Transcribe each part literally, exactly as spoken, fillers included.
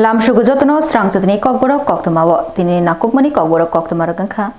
Lamsugo jotono srang jotoni kokborok koktwmao, tini nakukmani kokborok koktwma rwgwngkha.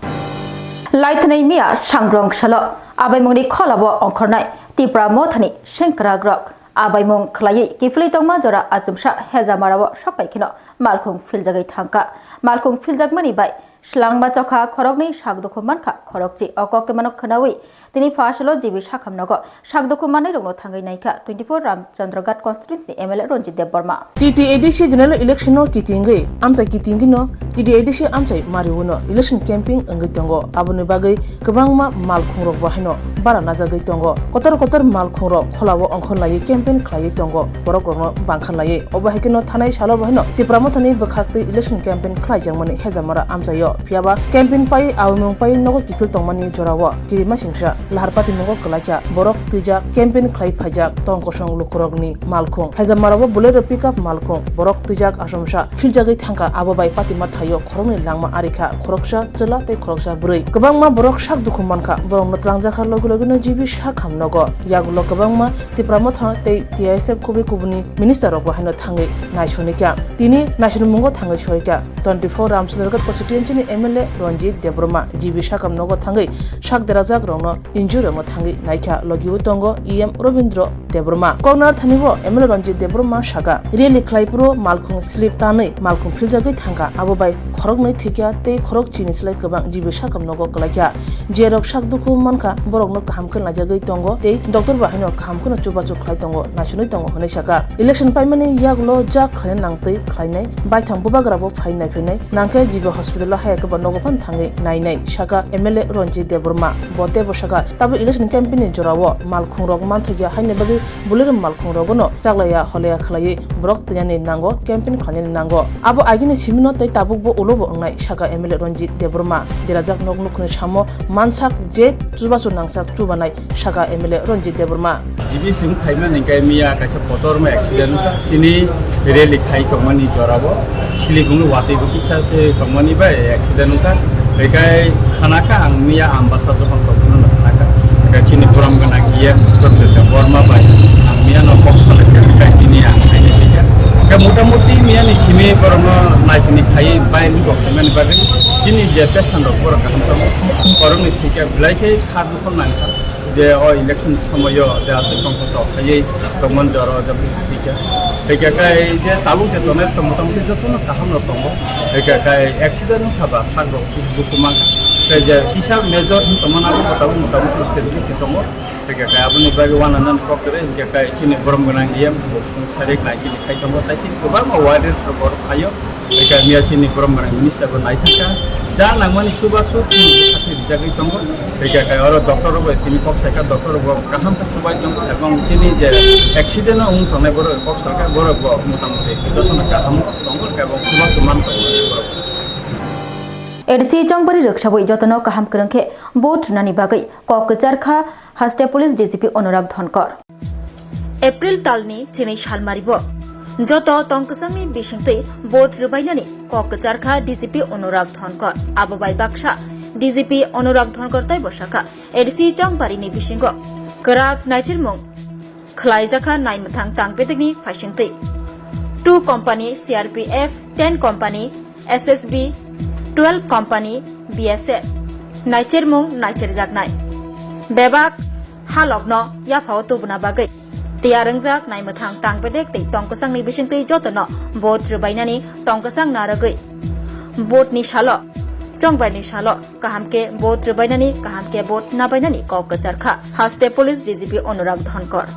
Laithwnwi miya sangrong salo abaimungni kholao ongkhornai Tipra Mothani sengkrakrok abaimung khlaiwi kiphilwi tongma jora achomsa Hejamarao sokphai kheno malkhung philjagwi thangkha. Malkhung philjakmani bai Slangma chokha khoroknwi sak dukhu mankha khorokchi. O koktwmano khwnawi tini phasalo G B Sakham nogo sak dukhu mannairokno thangwi naikha twenty-four Ramchandraghat constituency ni M L A Ranjit Debbarma. T T A D C general election no kitingwi amchai kitingwi no T T A D C amchai mariuno election camping wngwi tongo. Aboni bagwi kwbangma malkhungrok bo haino bara najagwi tongo. Kotor kotor malkhungrok kholao ongkhorlaiwi campaign khlaiwi tongo, borokrokno bangkha laiwi. Obo hai kheno thanai salo bo haino Tipra Mothani bwkhaktwi election campaign khlaijakmani Hejamara amchaio. Phiyaba campaign pai abumung pai nogo kiphil tongmani jorao kirimasingsa lahar patimungo kwlaikha. Borok twijak campaign khlai phaijak tong kosong lukurokni malkhung. Hejamarao Bolero pickup malkhung. Borok twijak achomsa philjagwi thangkha, abo bai patima thaio khoroknwi langma arikha, khoroksa chwla tei khoroksa bwrwi. Kwbangma borok sak dukhu mankha, borokno twlangjakha logi logino G B Sakham nogo. Yagulo kwbangma Tipra Motha tei T I S F kubui kubuni minister rokbo haino thangwi naisonikha. Tini naisonimungo thangwi soikha twenty-four Ramchandraghat constituency ni M L A Ranjit Debbarma. G B Sakham nogo thangwi sak derajak rokno injurokno thangwi naikha, logiwi tongo E M Robindra Debbarma. Koknar thani bo M L A Ranjit Debbarma saka, rally khlai phuru malkhung slip tanwi malkhung philjagwi thangkha, abo bai khoroknwi thwikha tei khorok chini slai kwbang G B Sakham nogo kwlaikha. Je rok sak dukhu mankha, borokno kaham khe naijagwi tongo tei doctor bai haino kaham kheno chubachu khlai tongo, naisunwi tongo hwnwi saka. Election paimani yagulo jak khlaina nangtwi khlainai, baithang bubagra bo phai naiphainai, nangkhe G B hospital o haya khe bo nogo phano thangwi nainai, saka M L A Ranjit Debbarma. Bo teibo saka, tabuk election campaign ni jorao malkhungrok manthokya haini bagwi Bolero malkhungrokno chaklaiya holya khlaiwi borok twinani nango, campaign khlainani nango. Abo agini simino tei tabukbo ulobo wngnai, saka M L A Ranjit Debbarma. Derajak nok nukhungni samo mansak je chubachu nangsak chubanai, saka M L A Ranjit Debbarma. G B sing phaimani khe miya kaisa kotorma accident wngkha. Chini rally khai tongmani jorao siligungni watwi bo kisa se tongmani bai accident wngkha. Bekai khanakha ang miya Ambasa dophang tongphano khanakha. Bekai chini borom gwnang E M Doctor Debbarma bai ang miya no kok salai khe bekai tini ang khaini khe. Ke motamuti miya ni simi borokno naitini khai bai ni kok khaimani bagwi chini je patient rok borok kaham tongo. Borokni thikya belai khe kha dukho nangkha. Je o election somoyo je aswk tongthok tok khaiwi tongmani jora o je buphang thikya. Thikya khai je tabuk je tongnai tong motamuti jotono kaham no tongo. Thikya khai accident wngkha ba sak rok dukhu mankha. Tei je kisa major wng tongmani abo bo tabuk motamuti stability tongo. Thikya khai aboni bagwi uananan kok kwrwi hinkhe khai chini borom gwnang E M bo sarik nai chini khai tongo. Tei chini kwbangma warriors rok borok phaio. Eka miya chini borom gwnang minister bo naithangkha. Jang nangmani chubachu chini bwkha thwi rijagwi tongo. Eka kai oro doctor rok bai tini kok saikha, doctor rok bo kaham khe chubai tongo, ebong chini je accident o wng tongnai borok kok salkha, borok bo motamuti jotono kaham tongo, eka bo chubachu man tongo borok. A D C Chongbari rwksawi jotono kaham kwrwng khe vote rwnani bagwi kok kwcharkha Haste Police D C P Anurag Dhonkar. April talni chinwi salmaribo joto tongkwchangni bisingtwi vote rwbainani kok kwcharkha D G P Anurag Dhonkar. Abo bai baksa D G P Anurag Dhonkar tei bwsakha A D C Chongbarini bisingo kwrak naichirmung khlaijakha naimwthang tangpedekni phaisingtwi. Two company C R P F, ten company S S B, twelve company B S F naichirmung naichirjaknai. Bebak halokno yaphao tubuna bagwi tiyar wngjak naimwthang tangpedek tei tongkwchangni bisingtwi jotono vote rwbainani tongkwchang narwgwi vote ni salo, chongbaini salo kaham khe vote rwbainani, kaham khe vote nabainani kok kwcharkha Haste Police D G P Anurag Dhonkar.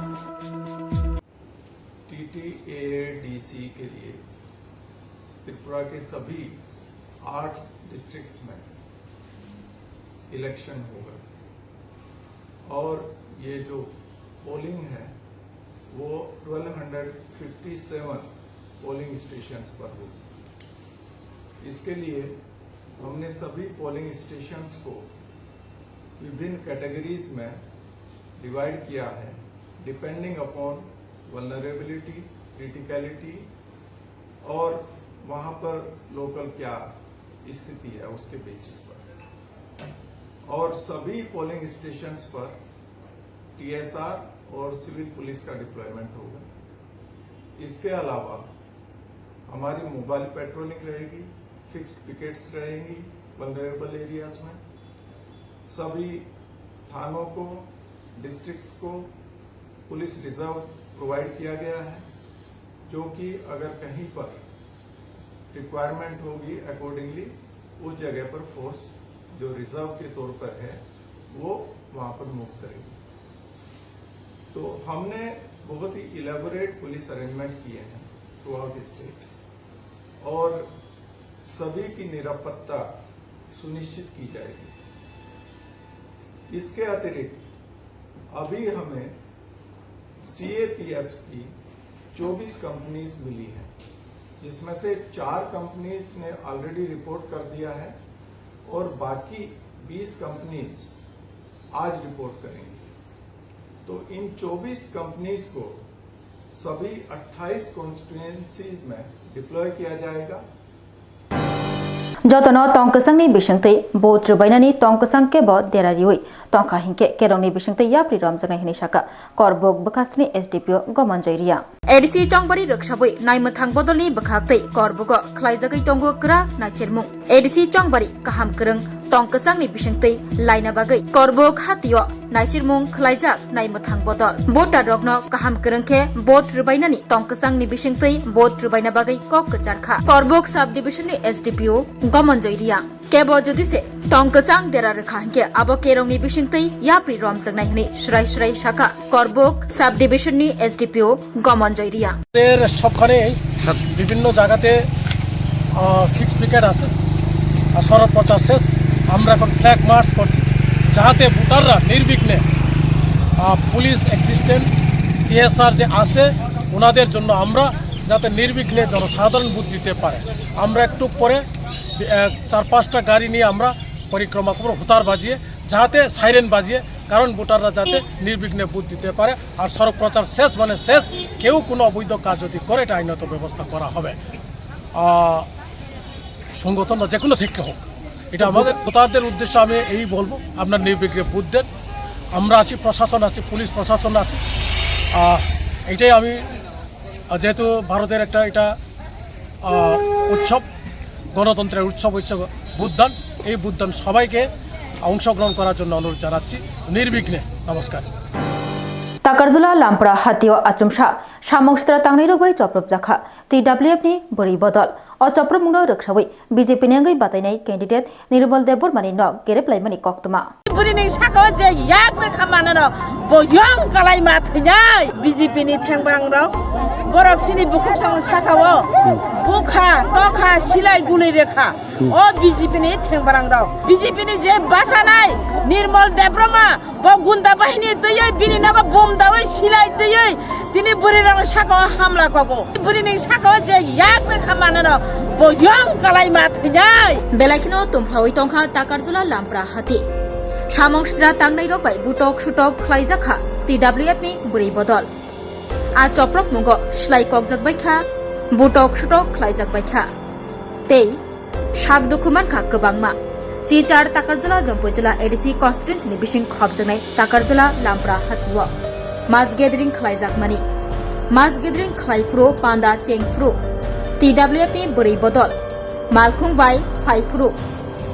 T T A D C के लिए त्रिपुरा के सभी आठ डिस्ट्रिक्ट्स में इलेक्शन होगा और ये जो पोलिंग है वो twelve hundred fifty seven polling stations पर होगी। इसके लिए हमने सभी पोलिंग स्टेशंस को विभिन्न कैटेगरीज में डिवाइड किया है, depending upon vulnerability, criticality और वहाँ पर लोकल क्या स्थिति है, उसके बेसिस पर। और सभी पोलिंग स्टेशंस पर टीएसआर और सिविल पुलिस का डिप्लॉयमेंट होगा। इसके अलावा हमारी मोबाइल पेट्रोलिंग रहेगी, फिक्स्ड पिकेट्स रहेंगी वल्नरेबल एरियाज में। सभी थानों को, डिस्ट्रिक्ट्स को पुलिस रिजर्व प्रोवाइड किया गया है, जो कि अगर कहीं पर रिक्वायरमेंट होगी अकॉर्डिंगली उस जगह पर फोर्स जो रिजर्व के तौर पर है वो वहाँ पर मूव करेगी। तो हमने बहुत ही इलेबोरेट पुलिस अरेंजमेंट किए हैं थ्रू आउट स्टेट और सभी की निरापत्ता सुनिश्चित की जाएगी। इसके अतिरिक्त अभी हमें सीएपीएफ की चौबीस कंपनीज मिली हैं, जिसमें से चार कंपनीज ने ऑलरेडी रिपोर्ट कर दिया है और बाकी बीस कंपनीज आज रिपोर्ट करेंगी। तो इन चौबीस कंपनीज को सभी अट्ठाईस कॉन्स्टिट्यूएंसीज में डिप्लॉय किया जाएगा। Jotono tong kwchangni bisingtwi vote rwbainani tong kwchang kebo dera riwi tongkha hinkhe kerongni bisingtwi yapri romjaknai hwnwi sakha Korbuk bwkhasni S D P O Gomonjoy Reang. A D C Chongbari rwksabwi naimwthang bodolni bwkhaktwi Korbugo khlaijagwi tongo kwrak naichirmung. A D C Chongbari kaham kwrwng tong kwchangni bisingtwi laina bagwi Korbuk hatio naichirmung khlaijak naimwthang bodol. Voter rokno kaham kwrwng khe vote rwbainani tong kwchangni bisingtwi vote rwbaina bagwi kok kwcharkha Korbuk sub division ni S D P O Gomonjoy Reang. Kebo jodi se tong kwchang dera rwkha hinkhe abo kerongni bisingtwi yapri romjaknai hwnwi swrai swrai sakha Korbuk sub division ni S D P O Gomonjoy Reang. আমাদের সবখানেই বিভিন্ন জায়গাতে fixed picket আছে, আর সড়ক প্রচার শেষ। আমরা এখন ফ্ল্যাগ মার্চ করছি, যাতে ভোটাররা নির্বিঘ্নে, আহ, পুলিশ এক্সিস্টেন্ট, টিএসআর যে আছে, ওনাদের জন্য আমরা যাতে নির্বিঘ্নে জনসাধারণ ভোট দিতে পারে। আমরা একটু পরে, আহ, চার পাঁচটা গাড়ি নিয়ে আমরা পরিক্রমা করবো হুতার বাজিয়ে, যাতে সাইরেন বাজিয়ে, কারণ ভোটাররা যাতে নির্বিঘ্নে ভোট দিতে পারে। আর সড়ক প্রচার শেষ মানে শেষ, কেউ কোনো অবৈধ কাজ যদি করে, এটা আইনত ব্যবস্থা করা হবে। আহ, সংগঠন বা যে কোনো থেকে হোক, এটা আমাদের ভোটারদের উদ্দেশ্যে আমি এই বলবো, আপনার নির্বিঘ্নে ভোট দেন। আমরা আছি, প্রশাসন আছে, পুলিশ প্রশাসন আছে। আহ, এটাই আমি, আহ, যেহেতু ভারতের একটা এটা, আহ, উৎসব, গণতন্ত্রের উৎসব হচ্ছে ভোটদান। এই ভোটদান সবাইকে অংশগ্রহণ করার জন্য অনুরোধ জানাচ্ছি নির্বিঘ্নে। নমস্কার। Takarjula Lampra hatio achomsa samung sitra tangnai rok bai chopropjakha T W F ni bwrwi bodol. O chopropmungno rwksawi B J P ni wngwi batainai candidate Nirmal Debbarma ni nok kerep laimani koktwma. Bwrwi ni saka o je yak rwkha manano bo yong kalai ma thwinai B J P ni thengbarang rok. Borok chini bukhuk song saka o bukha, tokha, silai gulwi rwkha. O B J P ni thengbarang rok. B J P ni je bachanai Nirmal Debbarma Bo gunda bahini twiwi bini nogo bum dawi silai twiwi tini bwrwi rokni saka o hamla kogo. Bwrwi ni saka o je yak rwkha manano bo yong kalai ma thwinai. Belai kheno tongphawi tongkha Takarjula Lampra hati. Samung sitra tangnai rok bai butok sutok khlaijak kha T W F ni bwrwi bodol. A choprok mungo slai kokjak bai kha, butok sutok khlaijak bai kha. Tei sak dukhu mankha kwbangma. Chichar Takarjula Jampuijula A D C constituency ni bising khopjaknai Takarjula Lampra hatio mass gathering khlaijakmani. Mass gathering khlai phuru panda cheng phuru T W F ni bwrwi bodol malkhung bai phai phuru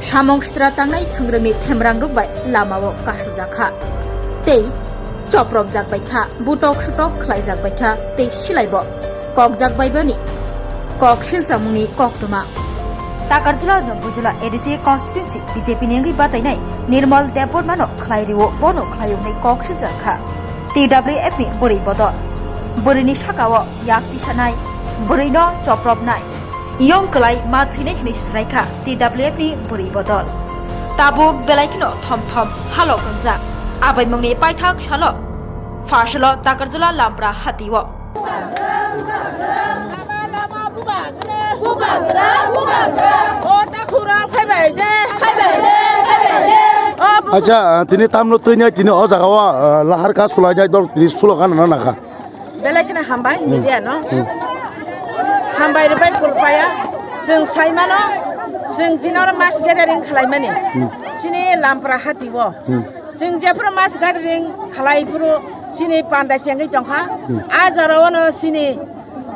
samung sitra tangnai thwngrwngni themrangrok bai lamao kasujak kha tei chopropjak bai kha, butok sutok khlaijak bai kha tei silaibo kokjak bai bani kok silchamungni koktwma. Takarjula Jampuijula A D C constituency B J P ni wngwi batainai Nirmal Debbarmano khlai rio, bono khlai wngnai kok siljak kha T W F ni bwrwi bodol. Bwrwini sakao yak tisanai, bwrwino chopropnai, yong kwlai ma thwinai hwnwi swrai kha T W F ni bwrwi bodol. Tabuk belai kheno thom thom halok wngjak. Abaimungni paithak salo Pharsalo Takarjula Lampra hatio. Acha, tini tamno twi nai tini o jaga o lahar ka sulai nai dol tini slogan no naka. Belai kheno hambai media no. Hambai rwbai kulpaya. Chwng saimano, chwng tini oro mass gathering khlaimani. Chini Lampra hatio. Chwng jephuru mass gathering khlai phuru chini panda chengwi tongkha. A jora ono chini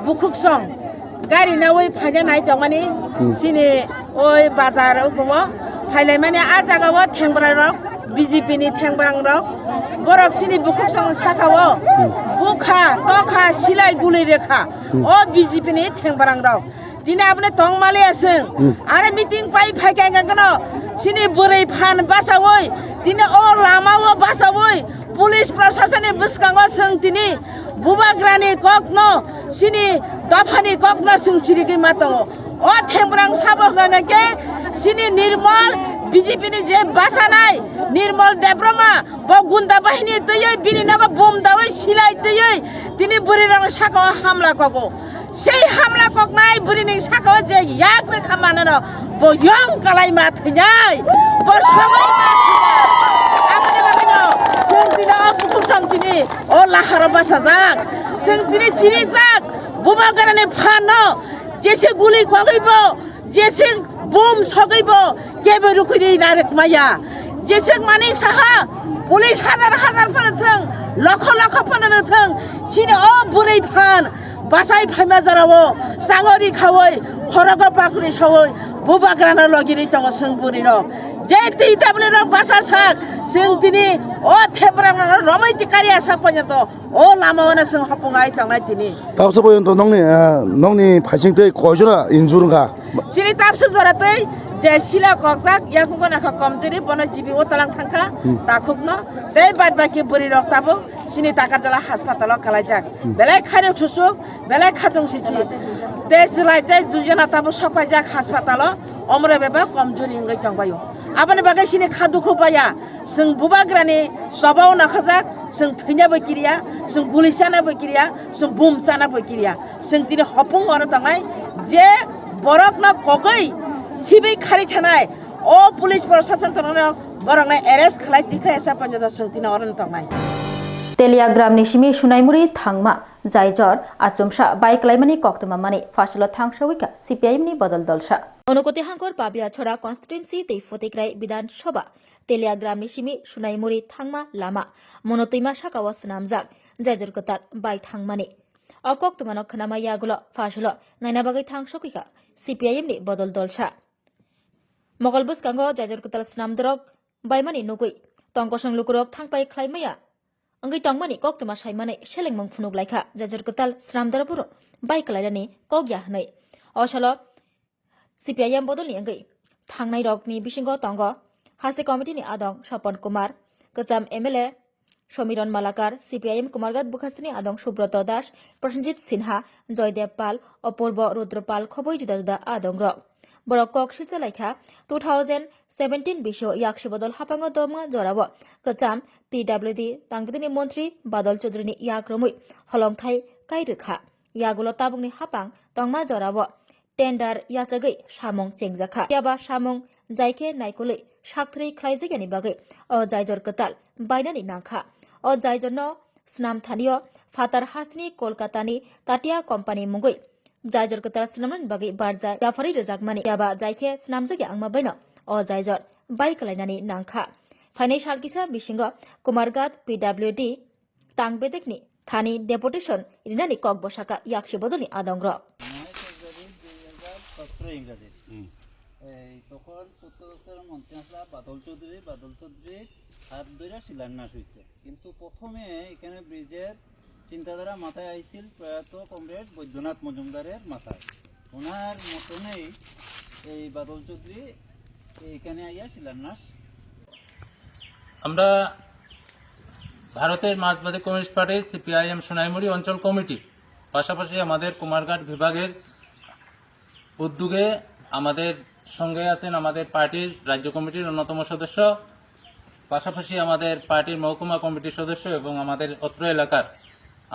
bukhuk song Gari nawi phaina nai tongmani Hmm. sini oi bazar o phailai mani a jaga o thengbra rok B J P ni thengbra rok borok sini bukhuk song saka o Hmm. bukha tokha silai guli rekha Hmm. o B J P ni thengbra rok. Tini aboni tongmali aswng Hmm. aro meeting pai phai kha kano sini bwrwi phan basawi tini o lama o basawi police proshasoni bwskango swng tini bubagrani kokno sini dophani kokno swng chirigwi ma tongo. O thembrang sabo hwnga khe sini Nirmal B J P ni je basanai Nirmal Debbarma bo gunda bahini twiwi bini nogo bum dawi silai twiwi tini bwrwi rokni saka o hamla kogo. Sei hamla koknai bwrwini saka o je yak rekha manano bo yong kalai ma thwinai bo sogwi ma thwinai. Aboni bagwino chwng tini o bukhuk song tini o laharo bachajak. Chwng tini chirijak bubagrani phanno jese guli kogwi bo Jeswk bum sogwi bo kebo rukui narwk maya. Jeswk manik saha police hajar hajar phano thwng, lokho lokho phano thwng, chini o bwrwi phan bachai phaima jorao changori khawi khorogo pakri sawi bubagrano logiri tongo chwng bwrwi rok. Je twi tabni rok bacha sak chwng tini o thebrang romoi tikari asa ponyoto. O lama o no chwng hopung ai tongnai tini. Tabsa poyonto nongni, ah, nongni phaising tei koijora injur wngkha? Chini tabsa jora tei je sila kokjak yakugo nakha komjori bono jibi o talang thangkha Hmm. takhukno tei bad baki bwrwi rok tabuk chini Takarjala haspatalo kalaijak. Hmm. Belai khairok thusuk, belai khatung sichi. Tei chwlai tei dujana tabuk sokpaijak haspatalo omre beba komjori wngwi tongbaio. Aboni bagwi chini kha dukhu baya. Chwng bubagrani chobao nakhajak, chwng thwina bai kiriya, chwng guli chana bai kiriya, chwng bum chana bai kiriya. Chwng tini hopung oro tongnai, je borokno kogwi khibi khari thanai, o police proshashan tongnai borokno arrest khlai tikhlai asa panjado chwng tini oro tongnai. Teliagram ni simi Sunaimuri thangma Jaijor achomsa bai klaimani koktwma mani phasalo thangsawi kha C P I M ni bodol dolsa. Unakoti hangkor Pabiachora constituency tei Photikrai Bidhan Sabha Teliagram ni simi Sunaimuri thangma lama mono twima sakao swnamjak Jaijor kwtal bai thangmani. O koktwmano khwnama yagulo phasalo naina bagwi thangsogwi kha C P I M ni bodol dolsa. Mokol bwskango Jaijor kwtal swnamdorok baimani nugwi tongkosong lukurok thangpai khlaimaya wngwi tongmani koktwma saimani selengmung phunuk laikha Jaijor kwtal swnamdorok bai kwlairani kok ya hwnwi. O salo C P I M bodolni wngwi thangnai rokni bisingo tongo Haste Committee ni adong Sopon Kumar, kwcham M L A Somiron Malakar, C P I M Kumarghat Bukhastini adong Subroto Das, Prosenjit Sinha, Joydev Pal, Opurbo Rudra Pal khoboi juda juda adong rok. Borok kok silcha laikha two thousand seventeen bisio yaksi bodol hapango domnga jorao kwcham P W D tangtini montri Badal Chaudhary ni yak romwi holongthai kai rwkha. Yagulo tabukni hapang tongma jorao tender yachagwi samung chengjakha. Phiya ba samung jaikhe naikolwi sakthwrwi khlaijakya ni bagwi o Jaijor kwtal bainani nangkha. O Jaijor no swnam thanio phatar hasteni Kolkata ni Tatia company mungwi Jaijor kwtal swnamnani bagwi barja yapharwi rwjakmani. Phiya ba jaikhe swnamjakya wngma baino o Jaijor bai kwlainani nangkha. Phainai sal kisa bisingo Kumarghat P W D tang bedekni thani deputation rinani kok bwsakha yaksi bodolni adongrok. নয় ফেব্রুয়ারি দুই হাজার সতেরো ইংরাজির। হুম। এই তখন পূর্ত দপ্তরের মন্ত্রী আসলা বাদল চৌধুরী, বাদল চৌধুরীর হাত ধরে শিলান্যাস হয়েছে। কিন্তু প্রথমে এখানে ব্রিজের চিন্তাধারা মাথায় আইছিল প্রয়াত কমরেড বৈদ্যনাথ মজুমদারের মাথায়। ওনার মতনেই এই বাদল চৌধুরী এইখানে আইয়া শিলান্যাস। আমরা ভারতের মার্ক্সবাদী কমিউনিস্ট পার্টি, সিপিআইএম সোনাইমুড়ি অঞ্চল কমিটি, পাশাপাশি আমাদের কুমারঘাট বিভাগের উদ্যোগে আমাদের সঙ্গে আছেন আমাদের পার্টির রাজ্য কমিটির অন্যতম সদস্য, পাশাপাশি আমাদের পার্টির মহকুমা কমিটির সদস্য এবং আমাদের অত্র এলাকার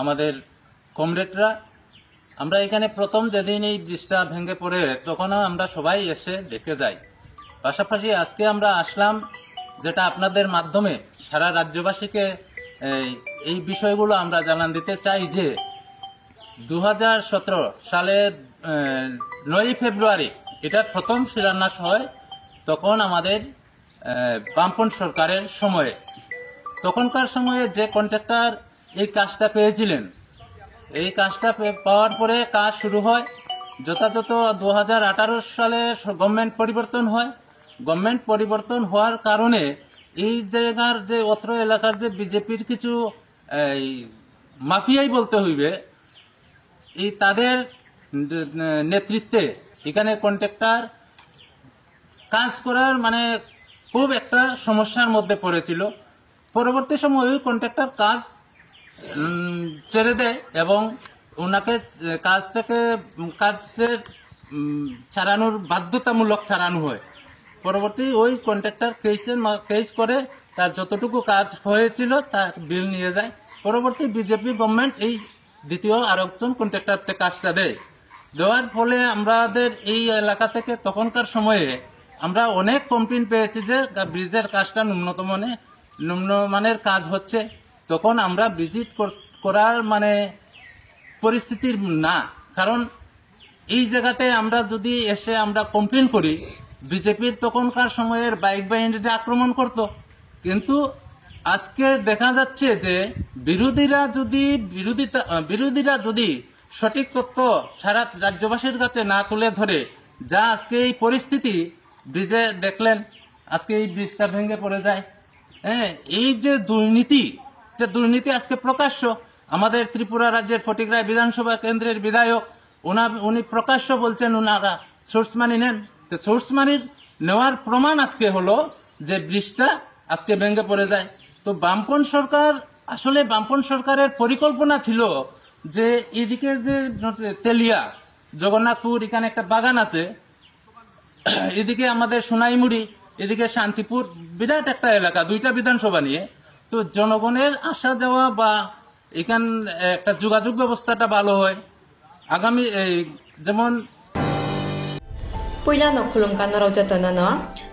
আমাদের কমরেডরা। আমরা এখানে প্রথম যেদিন এই ব্রিজটা ভেঙে পড়ে, তখনও আমরা সবাই এসে দেখে যাই। পাশাপাশি আজকে আমরা আসলাম, যেটা আপনাদের মাধ্যমে সারা রাজ্যবাসীকে এই, এই বিষয়গুলো আমরা জানান দিতে চাই যে দু হাজার সতেরো সালে, আহ, নয়ই ফেব্রুয়ারি এটার প্রথম শিলান্যাস হয়, তখন আমাদের, আহ, বামপন্থী সরকারের সময়ে। তখনকার সময়ে যে কন্ট্রাক্টর এই কাজটা পেয়েছিলেন, এই কাজটা পে-, পাওয়ার পরে কাজ শুরু হয়। যথাযথ দু হাজার আঠারো সালে স-, গভর্নমেন্ট পরিবর্তন হয়। গভর্নমেন্ট পরিবর্তন হওয়ার কারণে এই জায়গার যে অত্র এলাকার যে বিজেপির কিছু এই মাফিয়াই বলতে হইবে, এই তাদের নেতৃত্বে এখানে কন্ট্রাক্টর কাজ করার মানে খুব একটা সমস্যার মধ্যে পড়েছিল। পরবর্তী সময় ওই কন্ট্রাক্টর কাজ উম, ছেড়ে দেয় এবং ওনাকে, এ, কাজ থেকে, উম, কাজের, উম, ছাড়ানোর, বাধ্যতামূলক ছাড়ানো হয়। পরবর্তী ওই কন্ট্রাক্টর কেসের মা-, কেস করে তার যতটুকু কাজ হয়েছিল তার বিল নিয়ে যায়। পরবর্তী বিজেপি গভর্নমেন্ট এই দ্বিতীয় আরেকজন কন্ট্রাক্টরকে কাজটা দেয়। দেওয়ার ফলে আমাদের এই এলাকা থেকে তখনকার সময়ে আমরা অনেক কমপ্লেন পেয়েছি যে গা-, ব্রিজের কাজটা ন্যূনতম মানে, নিম্নমানের কাজ হচ্ছে। তখন আমরা ভিজিট কর-, করার মানে পরিস্থিতির না, কারণ এই জায়গাতে আমরা যদি এসে আমরা কমপ্লেন করি, বিজেপির তখনকার সময়ের বাইক বাহিনীরা আক্রমণ করত। কিন্তু আজকে দেখা যাচ্ছে যে বিরোধীরা যদি বিরোধিতা, আহ, বিরোধীরা যদি সঠিক তথ্য সারা রাজ্যবাসীর কাছে না তুলে ধরে, যা আজকে এই পরিস্থিতি, ব্রিজে দেখলেন আজকে এই ব্রিজটা ভেঙে পড়ে যায়। হ্যাঁ, এই যে দুর্নীতি, যে দুর্নীতি আজকে প্রকাশ্য। আমাদের ত্রিপুরা রাজ্যের ফটিকরায় বিধানসভা কেন্দ্রের বিধায়ক, ওনা-, উনি প্রকাশ্য বলছেন ওনারা সোর্স মানি নেন। তো সোর্স মানির নেওয়ার প্রমাণ আজকে হলো যে ব্রিজটা আজকে ভেঙে পড়ে যায়। তো বামপন্থ সরকার, আসলে বামপন্থ সরকারের পরিকল্পনা ছিল যে এদিকে যে তেলিয়া, জগন্নাথপুর, এখানে একটা বাগান আছে, এদিকে আমাদের সোনাইমুড়ি, এদিকে শান্তিপুর, বিরাট একটা এলাকা, দুইটা বিধানসভা নিয়ে। তো জনগণের আসা যাওয়া বা এখান একটা যোগাযোগ ব্যবস্থাটা ভালো হয়। আগামী এই যেমন Puilano khulumkha norok jotono no.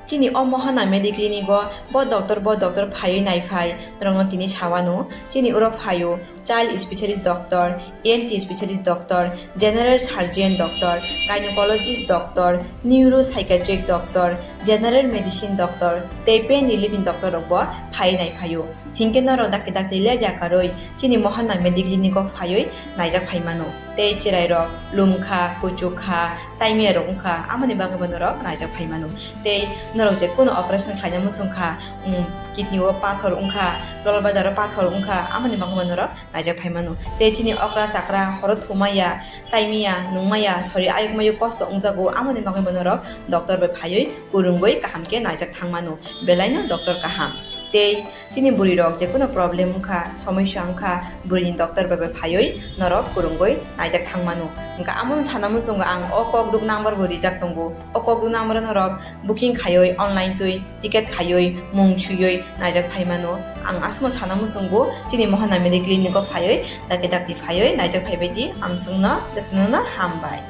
Chini o Mohana Mediclinic o bo doctor, bo doctor phaiwi naiphai norokno tini sawano. Chini oro phaio child specialist doctor, E N T specialist doctor, general surgeon doctor, gynecologist doctor, neuropsychiatric doctor, general medicine doctor tei pain relief ni doctor rok bo phaiwi naiphaio. Hinkhe norok dakti dakti ler yakarwi chini Mohana Mediclinic o phaiwi naijak phaimano. Tei chwrairok lumkha, kuchukha, chaimiyarok wngkha, amoni bagwibo norok naijak phaimano. Tei norok je kuno operation khlaina muchungkha, um, kidney o pathor wngkha, gallbladder o pathor wngkha, amoni bagwibo norok naijak phaimano. Tei chini okra chakra horo thumaya, chaimaya, nungmaya, sori ayukmayo kosto wngjago, amoni bagwibo norok doctor bai phaiwi kwrwngwi kaham khe naijak thangmano. Belaino doctor kaham. Tei chini bwrwi rok je kuno problem wngkha, somosya wngkha, bwrwini doctor bai bai phaiwi norok kwrwngwi naijak thangmano. Hwnkha amo sana muchungo ang o kokduk number bo rijak tongo. O kokduk number o norok booking khaiwi online twi ticket khaiwi mung swiwi naijak phaimano. Ang aswkno sana muchungo chini Mohana Mediclinic o phaiwi dakti dakti phaiwi naijak phaibai di. Amswkno jotono no hambai.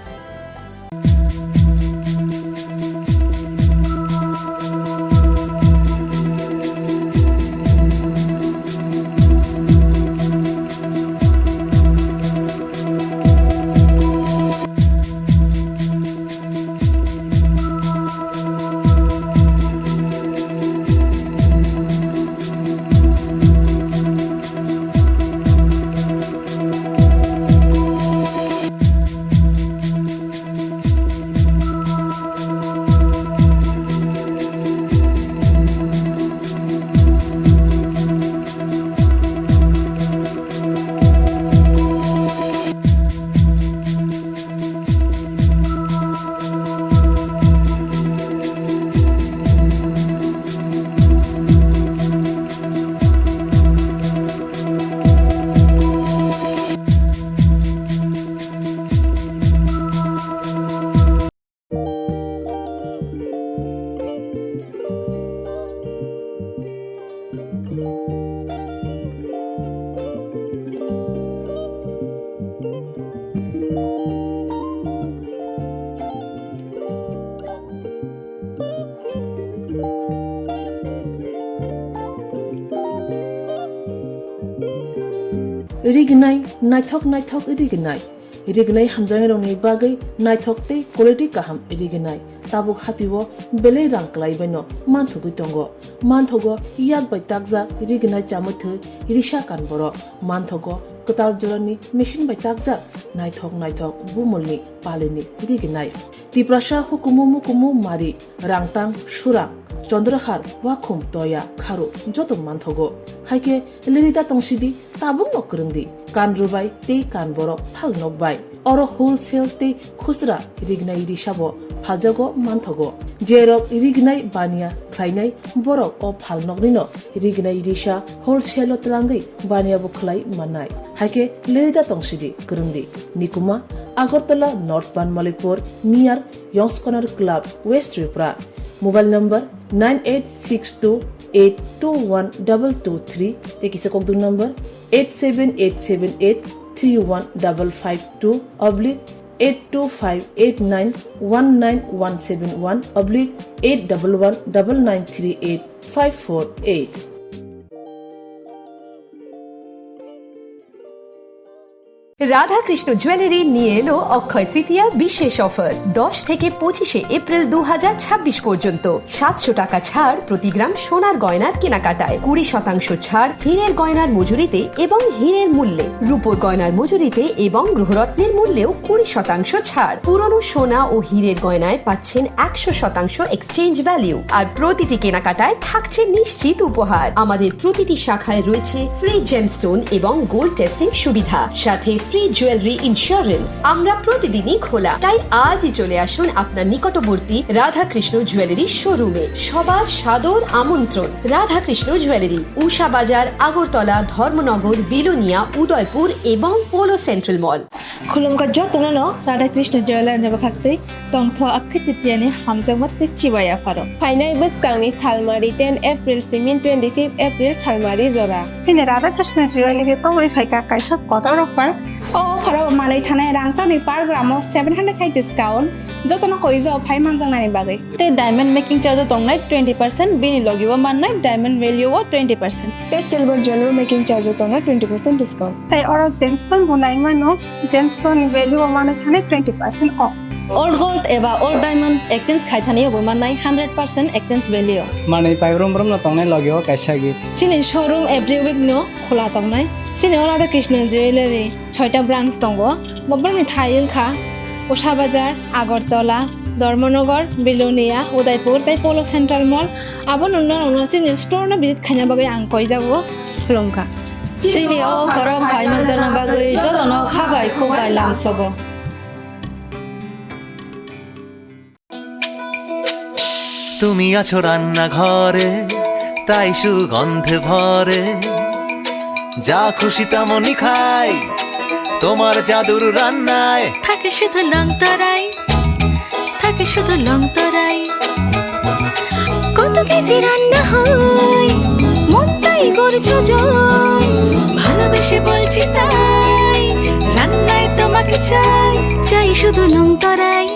Rignai, naithok naithok rignai. Rignai hamjaknairokni bagwi naithok tei quality kaham rignai. Tabuk hatio belai rang kwlaibaino manthogwi tongo. Manthogo yak bai takjak rignai chamwi thwi risa kan borok. Manthogo Kwtal jorani machine bai takjak naithok naithok bumulni palini rignai. Tiprasa hukumu mukumu mari, rangtang, surang, chondrahar, wakhum, toya, kharu joto manthogo. Haikhe lerida tongsidi, tabukno kwrwngdi. Kan rwbai tei kan borok phal nokbai. Oro wholesale tei khusra rignai risabo phaljago manthogo. Jerok rignai baniya khlainai borok o phalnoknino rignai risa wholesale-o twlangwi baniya bo khlai mannai. Haikhe lerida tongsidi kwrwngdi. Nikuma, Agartala North Banmalipur, near Yong's Corner Club, West Tripura. Mobile number nine eight six two eight two one double two three tei kisa kokdung number eight seven eight seven eight three one double five two oblique eight two five eight nine one nine one seven one oblique eight double one double nine three eight five four eight. Radhakrishna jewellery নিয়ে এলো অক্ষয় তৃতীয়া বিশেষ অফার। দশ থেকে পঁচিশে এপ্রিল দু হাজার ছাব্বিশ পর্যন্ত সাতশো টাকা ছাড় প্রতি গ্রাম সোনার গয়নার কেনাকাটায়, কুড়ি শতাংশ ছাড় হীরের গয়নার মজুরিতে এবং হীরের মূল্যে, রূপোর গয়নার মজুরিতে এবং গ্রহরত্নের মূল্যেও কুড়ি শতাংশ ছাড়। পুরনো সোনা ও হীরের গয়নায় পাচ্ছেন একশো শতাংশ এক্সচেঞ্জ ভ্যালু, আর প্রতিটি কেনাকাটায় থাকছে নিশ্চিত উপহার। আমাদের প্রতিটি শাখায় রয়েছে ফ্রি জেমস্টোন এবং গোল্ড টেস্টিং সুবিধা, সাথে ফ্রি জুয়েলারি ইন্স্যুরেন্স। আমরা প্রতিদিনই খোলা, তাই আজই চলে আসুন আপনার নিকটবর্তী রাধাকৃষ্ণ জুয়েলারি শোরুমে। সবার সাদর আমন্ত্রণ। রাধাকৃষ্ণ জুয়েলারি, উষা বাজার, আগরতলা, ধর্মনগর, বিলোনিয়া, উদয়পুর এবং পোলো সেন্ট্রাল মল। Khulumkha jotono no Radha Krishna Jewelers ni bwkhak twi tongtho Akhai Titiani hamjakma tei chibai yapharo. Phainai bwskangni salmari ten April simi twenty-fifth April salmari jora. Chini Radha Krishna Jewelry tongwi phaikha kaisa kotor offer. O offer o manwi thanai rangchakni per gram o seven hundred khai discount, jotono koijo phai manjaknani bagwi. Tei diamond making charge o tongnai twenty percent, bini logi o mannai diamond value o twenty percent. Tei silver jewelry making charge o tongnai twenty percent discount. Tei oro gemstone bo nai mano, gemstone ni value o mano thani twenty percent off. Old gold eba old diamond exchange khai thani bo mannai hundred percent exchange value o. Manwi pai brum brum no tongnai logi o kaisa gift. Chini showroom every week no khula tongnai. Chini o Radha Krishna Jewelry. Soita branch tongo. Bobrokni thai wngkha Usha Bazar, Agartala, Dharmanagar, Belonia, Udaipur tei Polo Central Mall. Abo norokno chini store no visit khaina bagwi ang koijago, khulumkha. Chini o offer o phai manjakna bagwi jotono khabai khukbai lamsogo. তুমি আছো রান্নাঘরে, তাই সুগন্ধে ভরে। যা খুশি তেমনই খাই, তোমার জাদুর রান্নায়। থাকে শুধু লং তরাই, থাকে শুধু লং তরাই। কত কেজি রান্না হয়, মনটাই করছো জয়। ভালোবেসে বলছি তাই, রান্নায় তোমাকে চাই। চাই শুধু লং তরাই।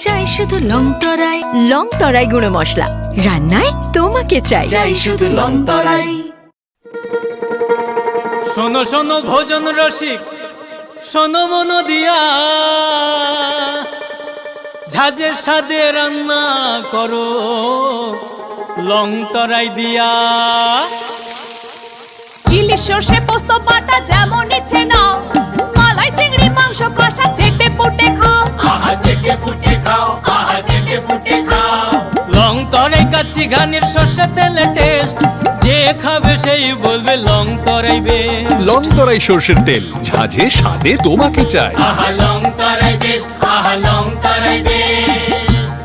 চাই শুধু লং তরাই। লং তরাই গুঁড়ো মশলা, রান্নায় তোমাকে চাই। চাই শুধু লং তরাই। শোনো শোনো ভোজন রসিক, শোনো মন দিয়া, ঝাঁঝের স্বাদে রান্না করো লং তরাই দিয়া। ইলিশ সর্ষে পোস্ত বাটা যেমন ইচ্ছে নাও, মালাই চিংড়ি মাংস কষা চেটে পুটে খাও। আহা চেটে পুটে খাও, আহা চেটে পুটে খাও। লং তরাই কাচ্চি ঘানির সর্ষে তেলে টেস্ট, যে খাবে সেই বলবে লং তরাই বেস্ট। লং তরাই সর্ষের তেল, ঝাঁঝে স্বাদে তোমাকে চাই। আহা লং তরাই বেস্ট, আহা লং তরাই বেস্ট।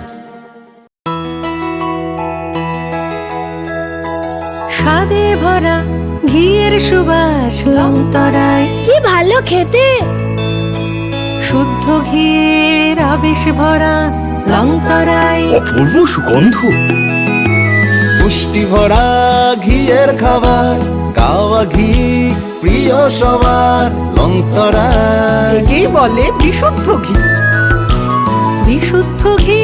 স্বাদে ভরা ঘিয়ের সুবাস লং তরাই। কি ভালো খেতে! শুদ্ধ ঘিয়ের আবেশ ভরা লং তরাই। অপূর্ব সুগন্ধ। পুষ্টি ভরা ঘিয়ের খাবার, গাওয়া ঘি প্রিয় সবার লং তরাই। একেই বলে বিশুদ্ধ ঘি। বিশুদ্ধ ঘি,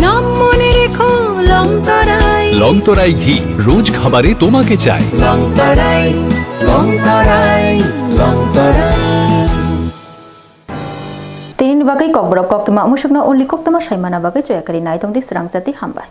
নাম মনে রেখো লং তরাই। লং তরাই ঘি, রোজ খাবারে তোমাকে চাই। লং তরাই, লং তরাই, লং তরাই। Tini ni bagwi kokborok koktwma musukno only koktwma saimana bagwi choya kari nai tongdi, srang chati hambai.